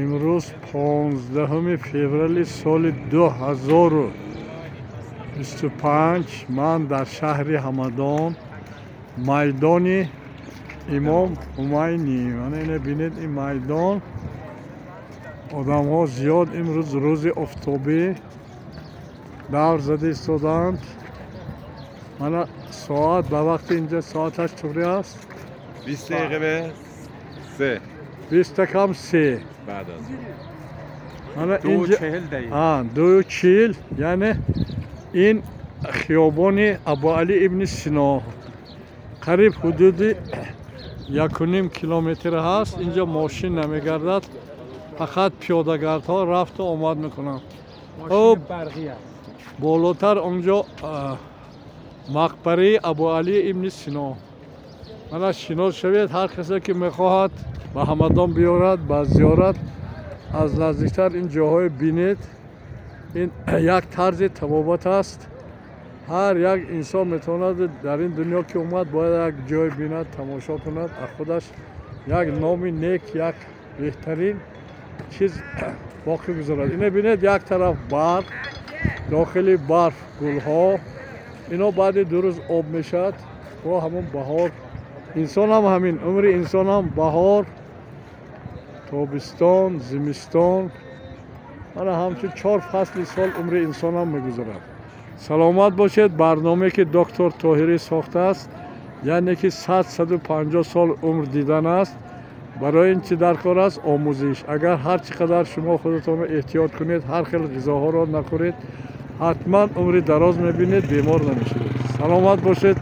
Имрӯз 15 феврали соли 2025 ман дар шаҳри Ҳамадон, майдони Имом Ҳумайнӣ. Мана ина бинед, ин майдон, одамҳо зиёд. Имрӯз рӯзи офтобӣ, давр зада истодаанд. Мана соат, ба вақти инҷа соаташ чуғри аст? 20 دقیقه به 3. 2:40. بعد از мана 2 инҷа 40 دقیقه. 2:40. Яъне ин хиёбони Абуалӣ ибни Сино қариб ҳудуди 1,5 километр ҳаст. Инҷа мошин намегардад, фақат пиёдагардҳо рафту омад мекунанд. ماشین برقی است. Болотар онҷо мақбараи Абуалӣ ибни Сино. Мана, шинос шавед. Ҳар касе ки мехоҳад ба Ҳамадон биёрад ба зиёрат, аз наздиктар ин ҷоҳое бинед. Ин як тарзи табобат аст. Ҳар як инсон метавонад, дар ин дунё ки омад, бояд як ҷой бинад, тамошо кунад, аз худаш як номи нек, як беҳтарин чиз боқӣ гузорад. Ина бинед, як тараф барф, дохили барф гулҳо. Ино баъди 2 рӯз об мешавад, бо ҳамон баҳор. Инсонам ҳамин, умри инсонам баҳор, тобистон, зимистон, мана ҳамчун чор фасли сол умри инсонам мегузарад. Саломат бошед. Барномае ки доктор Тоҳирӣ сохтааст, яъне ки 100-150 сол умр дидан аст. Барои ин чӣ дар кор аст? Омӯзиш. Агар ҳар чӣ қадар шумо худатонро эҳтиёт кунед, ҳар хел ғизоҳоро нахӯред, ҳатман умри дароз мебинед, бемор намешавед. Саломат бошед.